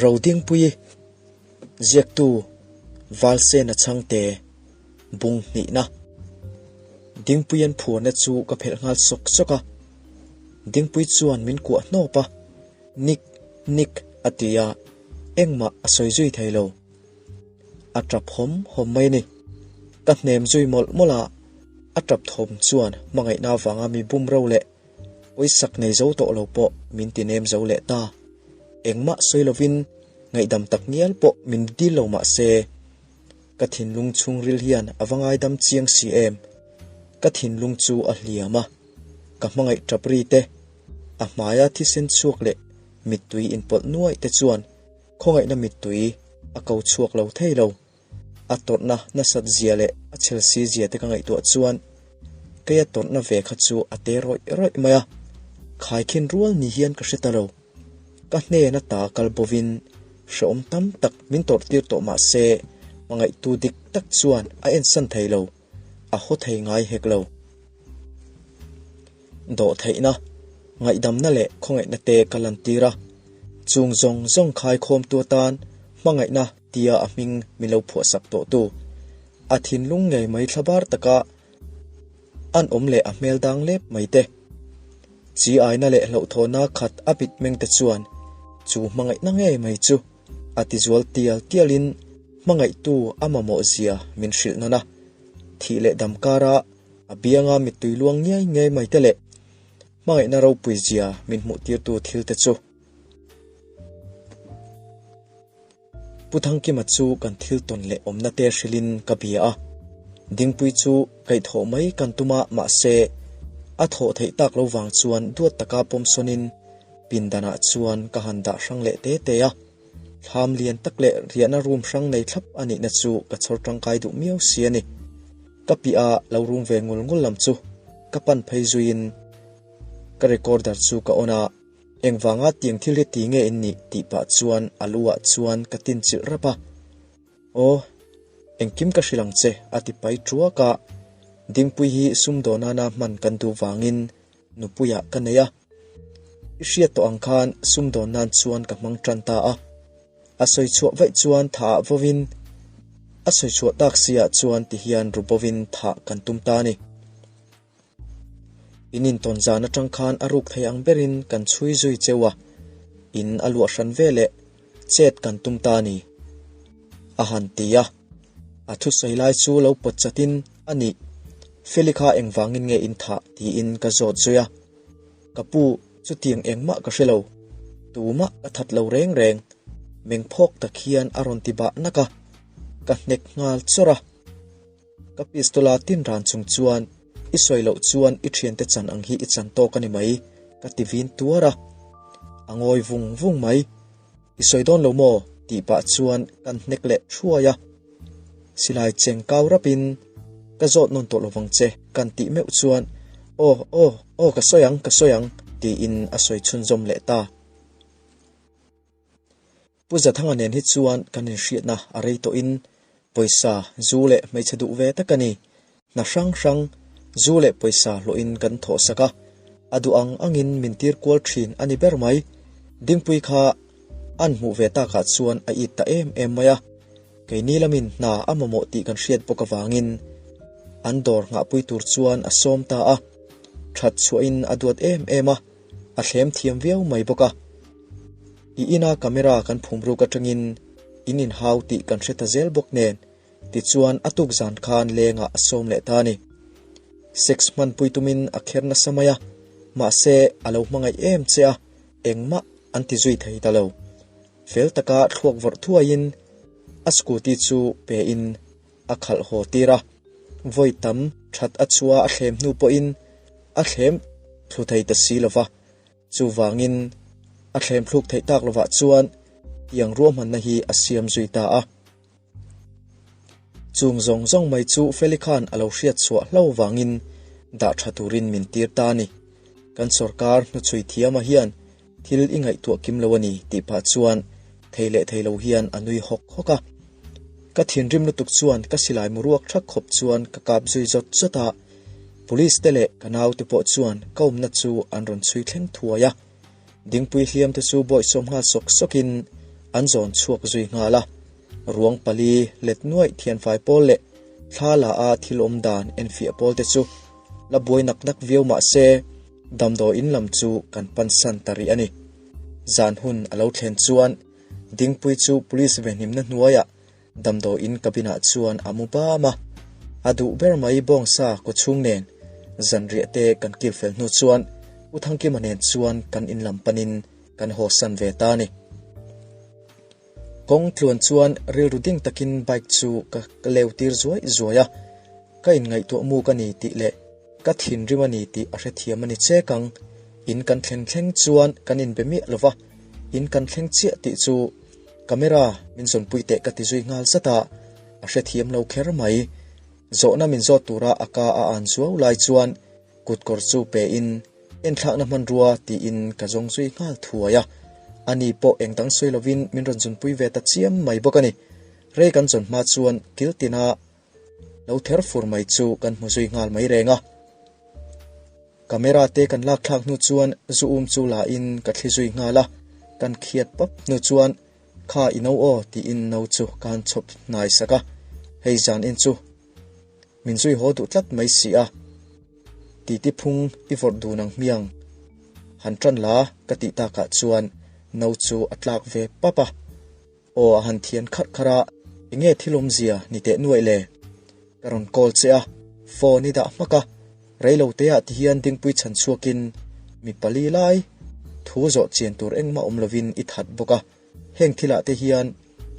Rodingpuii, Ziaktu, Valsena Chhangte, Bung hnihna. Dingpui an phuarna chu ka phelh nghal sawk sawk a. Dingpui chuan min kuah hnawp a, Nick, Nick a ti a, engmah a sawi zui thei lo. A tap hawm hawm mai a ni. Ka hnem zui mawlh mawlh a, a tap thawm chuan hmangaihna avanga mi bum ro leh pawisak nei zo tawh lo pawh min ti nem zo leh ta. Engmah sawi lovin ngaihdam tak ngial pawh min dil lo mah se, ka thinlung chhungril hian a va ngaidam chiang si em. Ka thinlung chu a hliam a, ka hmangaih tap ri te, a hmaia thisen chhuak leh mittui inpawlh nuaih te chuan khawngaihna mittui a ko chhuak lo thei lo. A tawrhna nasat zia leh a chhelsi zia te ka ngaihtuah chuan keia tawrhna ve kha chu a te rawih rawih mai a, khaikhin rual ni hian ka hre ta lo. Ka hnen ata kal bovin hrehawm tam tak min tawrh tir tawh mah se hmangaihtu dik tak chuan a ensan thei lo, a haw thei ngai hek lo. Dawhtheihna, ngaihdamna leh khawngaihna te ka lantir a, chung zawng zawng khaikhawmtu atan hmangaihna tia a hming min lo phuahsak tawhtu, a thinlung ngei mai thlabar taka an awm leh a hmel dang lep mai te. Chi aina leh hlauhthawhna khat a bit meng te chuan chu hmangaihna ngei mai chu a tizual tial tialin hmangaihtu a mamawh zia min hrilh nawn a. Thih leh dam kara a bianga mittui luang ngiai ngiai mai te leh hmangaihna ropui zia min hmuhtirtu thil te chu Pu Thangkima chu kan thil tawn leh awmna te hrilhin ka bia a, Dingpui chu kaihthawh mai kan tum a mahse a thawh theih tak lo vang chuan duat taka pawmsawnin pindanah chuan ka han dah hrang leh te te a, thlam lian tak leh riahna room hrang nei thlap a nihna chu ka chhawr tangkai duh miau si a ni. Ka piah a lo rum ve ngul ngul lam chu ka pan phei zuiin ka recorder chu ka on a. Engvanga tiang thil hi ti nge in nih tih pah chuan a lu ah chuan ka tin chilh rap a. Aw, engkim ka hrilh ang che a ti pai tuak a. Dingpui hi sumdawn nana hman kan duh vangin nupuiah ka nei a. I hriat tawh ang khan sumdawn nan chuan ka hmang tan ta a. A sawi chhuah vaih chuan tha ah vovin a sawi chhuah tak si ah chuan ti hian ru bovin thah kan tum ta a ni. In intawn zan atang khan a ruk thei ang berin kan chhui zui cheu a, in a luah hran ve leh chet kan tum ta a ni, a han ti a. A thusawi lai chu lo pawt chatin a nih, Feli kha engvangin nge in thah tiin ka zawt zui a. Ka pu, chutiang engmah ka hre lo, tumah ka that lo reng reng, mengphawk tak hian a rawn ti bah nak a, ka hnek nghal chawrh a. Ka pistola tin ran chung chuan i sawi loh chuan i thiante chan ang hi i chan tawk a ni mai, ka ti vin tuar a. A ngawi vung vung mai. I sawi dawn lo maw? tih pah chuan kan hnek leh thuai a. Silai cheng kau rapin ka zawt nawn tawh lovang che kan tih meuh chuan aw aw aw ka sawi ang ka sawi ang tiin a sawi chhunzawm leh ta. Pu Zathanga nen hi chuan kan inhriatna a rei tawhin pawisa zu leh hmeichhe duh ve tak a ni. Hna hrang hrang zu leh pawisa hlawhin kan thawhsak a, a duh ang angin min tir kual thin a ni ber mai. Dingpui kha an hmuh ve takah chuan a it ta em em mai a, keini lamin hna a mamawh tih kan hriat bawk avangin an dawr nghahpui tur chuan a sawm ta a, that chhuahin a duat em em a. A thlem thiam viau mai bawk a. I ina camera kan phum ruk atangin in inhau tih kan hre ta zel bawk nen, tichuan a tuk zan khan lengah a sawm leh ta a ni. Sex hmanpui tumin a kher nasa mai a, mahse a lo hmangaih em che a, engmah an ti zui thei ta lo. Fel taka thluak vawrh thuaiin a scooty chu pe in a khalh haw tir a, vawi tam that a chhuah a thlem hnu pawhin a thlem thlu thei ta si lo va, chuvangin a thlem thluk theih tak lovah chuan tiang ruahmanna hi a siam zui ta a. Chung zawng zawng mai chu Feli khan a lo hriat chhuah hlo vangin dah tha turin min tir ta a ni. Kan sawrkar hnuchhui thiama hian Thil i ngaihtuah kim lo a ni tih pah chuan thei leh thei lo hian a nui hawk hawk a. Ka thinrim lutuk chuan ka silai mu ruak thak khawp chuan ka kap zui zawt zawt a. Police te leh ka naute pawh chuan ka awmna chu an rawn chhui thleng thuai a. Dingpui hliam te chu bawihsawm nghal sawk sawkin an zawn chhuak zui nghal a. Ruang pali let nuaih thianfai pawl leh thla la a thil awm dan enfiah pawl te chu la buai nak nak viau mah se damdawiin lam chu kan pansan ta rih a ni. Zan hun a lo thlen chuan Dingpui chu police venhimna hnuaiah Damdawiin cabin-ah chuan a mu bam a, a duh ber mai bawngsa kawchhung nen zanriah te kan kil fel hnu chuan U Thangkima nen chuan kan in lam panin kan haw san ve ta a ni. Kawng tluan chuan rilru ding takin bike chu ka leu tir zuai zuai a, ka inngaihtuah muk a ni tih leh ka thinrim a ni tih a hrethiam a ni chek ang. In kan thleng thleng chuan kan inbe miah lo va, in kan thleng chiah tih chu Camera min zawnpui teh ka ti zui nghal zat a, a hrethiam lo kher mai. Zawhna min zawt tura a ka a an zuau lai chuan kutkawr chu pe in enthlakna hmanrua tiin ka zawng zui nghal thuai a. Ani pawh eng dang sawi lovin min rawn zawnpui ve ta chiam mai bawk a ni. Rei kan zawn hma chuan kil tina lo ther fur mai chu kan hmu zui nghal mai reng a. Camera te kan lak thlak hnu chuan zu um chu la in ka thli zui nghal a, kan khiat pap hnu chuan kha i no aw tiin no chu ka han chhawp hnai sak a, hei zan in chu min zui haw duh tlat mai si a, titi phung i vawrh dun ang hmiang han tan la ka tih takah chuan no chu a tlak ve pap a. Aw a han thian kharh kharh a, enge thil awmzia ni teh nuaih le? Ka rawn call che a, phone i dah hmak a, reilo te ah tihian dingpui chhan chhuakin mi pali lai thu zawh chian tur engmah awm lovin i that bawk a, heng thilah te hian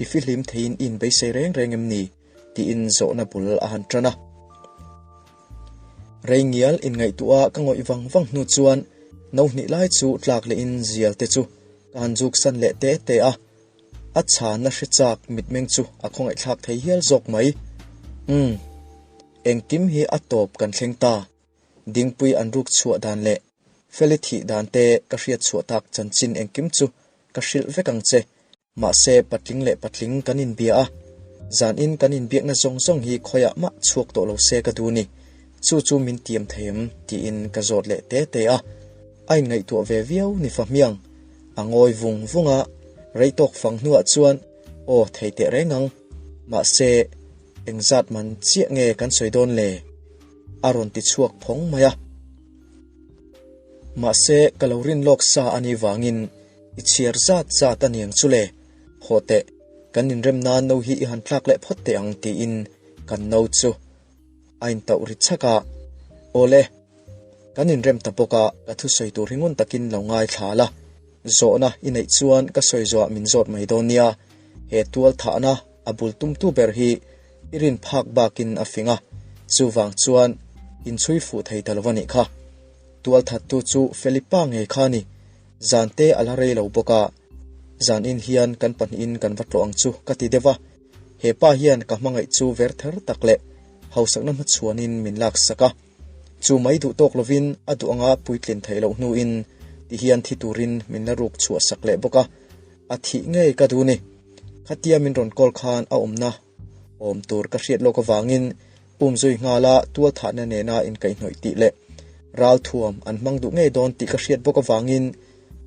i fihlim theiin i inbeisei reng reng em ni? tiin zawhna bul a han tan a. Rei ngial inngaihtuah a ka ngawih vang vang hnu chuan no hnih lai chu tlak lehin zial te chu ka han zuk san leh te te a, a chhanna hre chak mitmeng chu a khawngaihthlak thei hial zawk mai. Umm, engkim hi a tawp kan thleng ta. Dingpui an ruk chhuah dan leh Feli thih dan te ka hriat chhuah tak chanchin engkim chu ka hrilh vek ang che. Mahse, patling leh patling kan inbia a, zanin kan inbiakna zawng zawng hi khawiah mah chhuak tawh lo se ka duh ni. Chu chu min tiam thei em? tiin ka zawt leh te te a. A inngaihtuah ve viau ni fa hmiang. A ngawi vung vung a, rei tawk fang hnuah chuan, Aw, thei teh reng ang. Mahse, engzat man chiah nge kan sawi dawn le? A rawn ti chhuak phawng mai a. Mahse, ka lo rin lawk sa a nih vangin i chhiar zat zat a niang chu le. Haw teh, kan inrem nan no hi i han tlak leh phawt teh ang tiin kan no chu a intauh ri chhak a. Awle, kan inrem ta bawk a, ka thusawi tur hi ngun takin lo ngaithla la. Zawhna i neih chuan ka sawi zawhah min zawt mai dawn nia. He tual thahna a bul tumtu ber hi i rin phak bakin a fing a, chuvang chuan inchhui fuh thei ta lo a nih kha. Tual thattu chu Felipa ngei kha a ni. Zan te a la rei lo bawk a, zanin hian kan pahnihin kan va tlawh ang chu ka ti deuh a. He pa hian ka hmangaih chu ver ther tak leh hausakna hmachhuanin min laksak a. Chu mai duh tawk lovin a duh anga puitlin theih loh hnuin tihian thi turin min la ruk chhuah sak leh bawk a, a thih ngei ka duh ni. Khatia min rawn call khan a awmna awm tur ka hriat lawk avangin um zui nghala tualthahna nena inkaihhnawih tih leh ralthuam an hmang duh ngei dawn tih ka hriat bawk avangin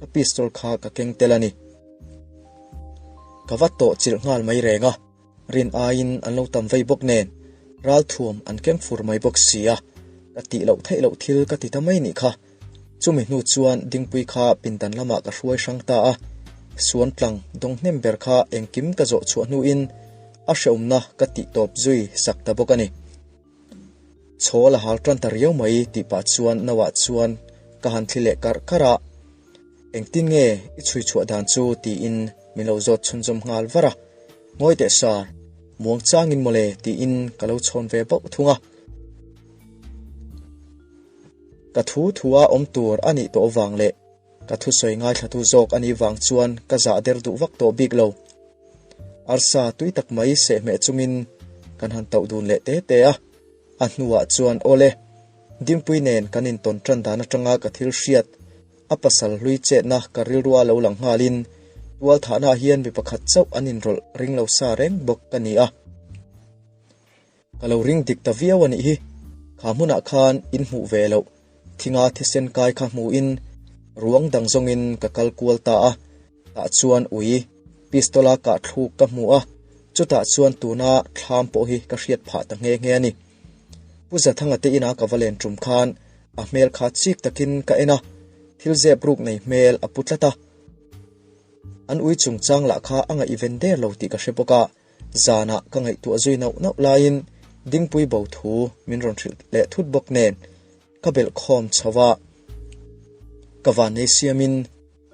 ka pistol kha ka keng tel a ni. Ka va tawh chilh nghal mai reng a. Rin aiin an lo tam vei bawk nen, ralthuam an keng fur mai bawk si a, ka tih loh theih loh thil ka ti ta mai nih kha. Chumi hnu chuan Dingpui kha pindan lamah ka hruai hrang ta a, suan tlang dawng hnem ber kha engkim ka zawh chhuah hnuin a hreawmna ka tih tawp zui sak ta bawk a ni. Chhawl a hal tan ta riau mai tih pah chuan Noah chuan ka han thli leh karh karh a, Engtin nge i chhui chhuah dan chu tiin min lo zawt chhunzawm nghal var a, Ngawi teh sar, muang changin mawle tiin ka lo chhawn ve bauh thung a. Ka thu thua awm tur a nih tawh vang leh ka thusawi ngaithlatu zawk a nih vang chuan ka zah der duh vak tawh bik lo. Arsa tui tak mai sehhmeh chungin kan han tauh dun leh te te a, a hnuah chuan awle, Dingpui nen kan intawn tan dan atanga ka thil hriat a pasal hlui chetna ka rilrua lo lang nghalin tualthahnaah hian mi pakhat chauh an inrawlh ring lo sa reng bawk ka ni a. Ka lo ring dik ta viau a nih hi. Kha hmunah khan in hmuh ve loh thinga thisen kai kha hmuhin ruang dang zawngin ka kal kual ta a, tah chuan ui. Pistol-a kah thluk ka hmu a, chutah chuan tuna thlam pawh hi ka hriat phah ta nghe nghe a ni. Pu Zathanga te ina ka va len tum khan a hmel kha chik takin ka en a, thil zep ruk nei hmel a pu tlat a. An ui chungchang lah kha a ngaihven der lo tih ka hre bawk a, zanah ka ngaihtuah zui nauh nauh laiin Dingpui bo thu min rawn hrilh leh thut bawk nen ka belh khawm chho a. Ka vannei siamin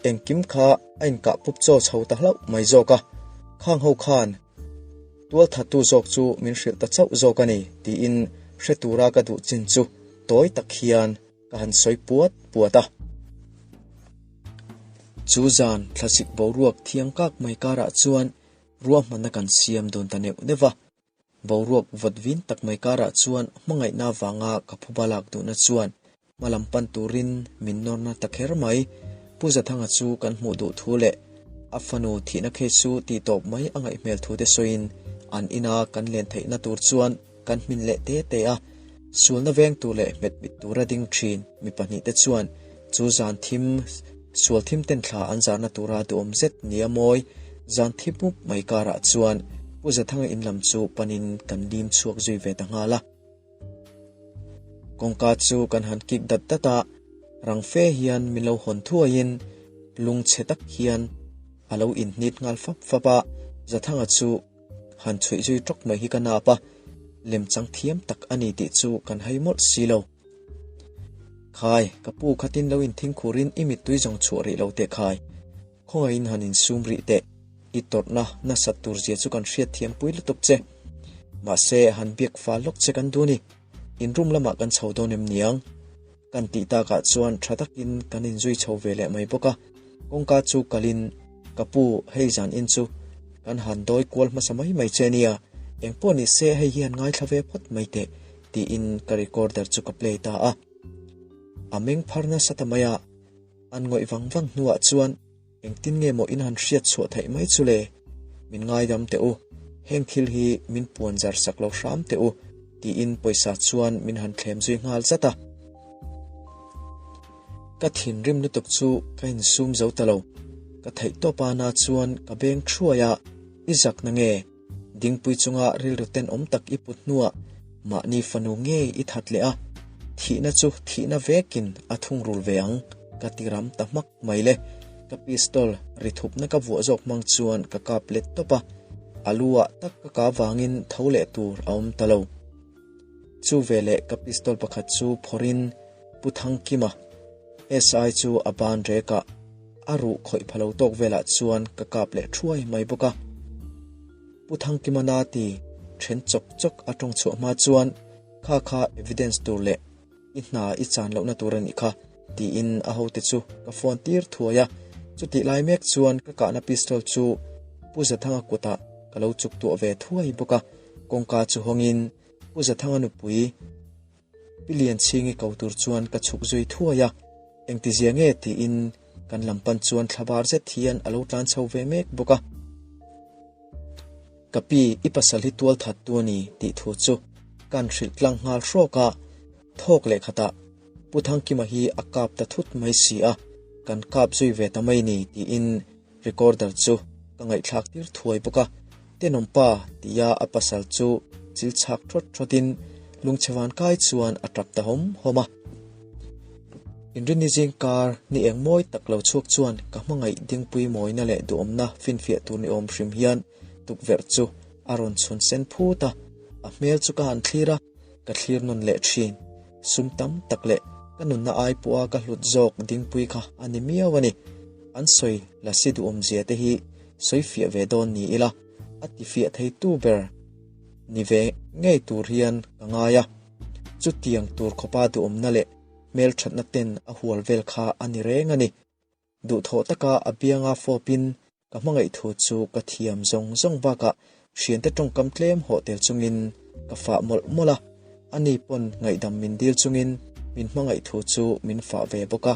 engkim kha a inkah pup chaw chho ta hlauh mai zawk a, khang ho khan tualthattu zawk chu min hrilh ta chauh zawk a ni tiin hre tura ka duh chin chu tawi tak hian ka han sawi puat puat a. Chu zan thlasik boruak thiang kak mai karah chuan ruahmanna kan siam dawn ta neuh neuh va. Boruak vawt vin tak mai karah chuan hmangaihna avanga ka phuba lak duhna chuan hmalam pan turin min nawrna ta kher mai. Pu Zathanga chu kan hmuh duh thu leh a fanu thihna case chu tihtawp mai a ngaih hmel thu te sawiin an ina kan len theihna tur chuan kan hmin leh te te a. Sualna veng tur leh hmet mit tura ding thin mi pahnihte chuan chu zan thim sual thim ten thla an zarna tura duhawm zet nia mawi zan thi mup mai karah chuan Pu Zathanga in lam chu panin kan lim chhuak zui ve ta nghal a. Kawngka chu kan han kik dat dat a, rang fe hian min lo hawn thuaiin lungchhe tak hian a lo inhnit nghal fap fap a, Zathanga chu Han chhuih zui tawk mai hi ka nap a, lemchang thiam tak a ni tih chu kan hai mawlh si lo. Khai, ka pu khatin lo inthing khurin i mittui zawng chhuah rih lo teh khai. Khawngaihin han insum rih teh, i tawrhna nasat tur zia chu kan hriat thiam pui lutuk che. Mahse, han biak fal lawk che kan duh ni. In room lamah kan chho dawn em niang? Kan tih takah chuan tha takin kan inzui chho ve leh mai bawk a, kawngka chu kalin, Ka pu, hei zan in chu kan han dawi kual hmasa mai mai che nia, engpawh ni se hei hi han ngaithla ve phawt mai teh, tiin ka recorder chu ka play ta a. A meng phar nasa ta mai a, an ngawih vang vang hnuah chuan, Engtin nge maw in han hriat chhuah theih mai chu le? Min ngaidam teh u, heng thil hi min puan zar sak lo hram teh u, tiin pawisa chuan min han thlem zui nghal zat a. Ka thinrim lutuk chu ka insum zo ta lo. Ka theih tawp a na chuan ka beng thuai a, I zak na nge? Dingpui chunga rilru tenawm tak i put hnuah mahni fanu ngei i that leh a, thihna chu thihna vekin a thungrul ve ang, ka ti ram ta hmak mai le. Ka pistol ri thupna ka vuah zawk hmang chuan ka kap let tawp a, a lu ah tak ka kap vangin tho leh tur a awm ta lo. Chu veleh ka pistol pakhat chu phawrhin Pu Thangkima, SI chu a ban rek a, a ruh khawih pha lo tawk velah chuan ka kap leh thuai mai bawk a. Pu Thangkima na ti then chawk chawk a tawng chhuah hma chuan kha kha evidence tur leh i hna i chan lohna tur a nih kha tiin a hote chu ka phone tir thuai a. Chutih lai mek chuan ka kahna pistol chu Pu Zathanga kutah ka lo chuk tuah ve thuai bawk a. Kawngka chu hawngin Pu Zathanga nupui Pi Lianchhingi ko tur chuan ka chhuk zui thuai a, engtizia nge tiin kan lam pan chuan thlabar zet hian a lo tlan chho ve mek bawk a. Ka pi, i pasal hi tual that tu a ni tih thu chu kan hrilh tlang nghal hrawk a, thawk leh khatah Pu Thangkima hi a kap ta thut mai si a, kan kap zui ve ta mai ni tiin Recorder chu ka ngaihthlak tir thuai bawk a, Tenawm pa tia a pasal chu chil chhak thawt thawtin lungchhe van kai chuan a tap ta hawm hawm a. Inrinni zing kar ni eng mawi tak lo chhuak chuan ka hmangaih dingpui mawina leh duhawmna finfiah tur ni awm hrim hian tukverh chu a rawn chhun sen phut a, a hmel chu ka han thlir a, ka thlir nawn leh thin. Sum tam tak leh ka nunna ai pawha ka hlut zawk dingpui kha a ni miau a ni. An sawi lasi duhawmzia te hi sawi fiah ve dawn ni ila, a ti fiah theitu ber ni ve ngei tur hian ka ngai a. Chutiang tur khawpa duhawmna leh hmelthatna ten a hual vel kha a ni reng a ni. Duhthawh taka a bianga fawpin ka hmangaih thu chu ka thiam zawng zawng bakah thiante tawngkam tlem hawh tel chungin ka fah mawlh mawlh a, ani pawn ngaihdam min dil chungin min hmangaih thu chu min fah ve bawk a.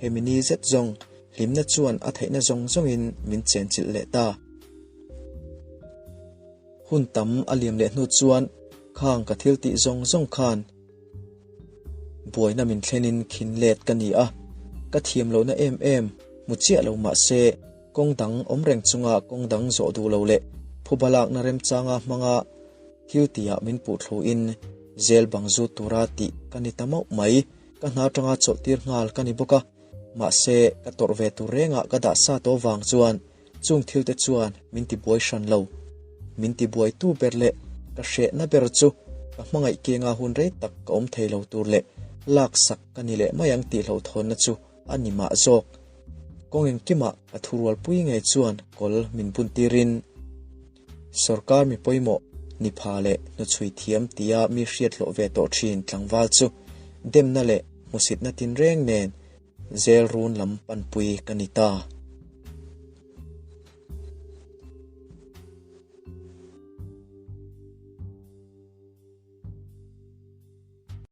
Hemi ni zet zawng hlimna chuan a theihna zawng zawngin min chenchilh leh ta. Hun tam a liam leh hnu chuan khang ka thil tih zawng zawng khan Buaina min thlenin khin let ka ni a, ka thiam lohna em em hmu chiah lo mah se. Kawng dang awm reng chunga kawng dang zawh duh lo leh phuba lakna remchanga hmanga thil tihah min puh thluin zel bang zut tura tih ka ni ta mauh mai. Ka hna atanga chawlh tir nghal ka ni bawk a, mahse ka tawrh ve tur rengah ka dah sa tawh vang chuan chung thil te chuan min ti buai hran lo. Min ti buaitu ber leh ka hrehna ber chu ka hmangaih kenga hun rei tak ka awm thei lo tur leh laksak ka ni leh mai ang tih hlauhthawnna chu a ni mah zawk. Kawng engkimah ka thurualpui ngei chuan kawl min bun tirin sorkar mi pawimawh ni pha leh hnuchhui thiam tia mi hriat hlawh ve tawh thin tlangval chu demna leh hmusitna tinreng nen zel run lam panpui ka ni ta.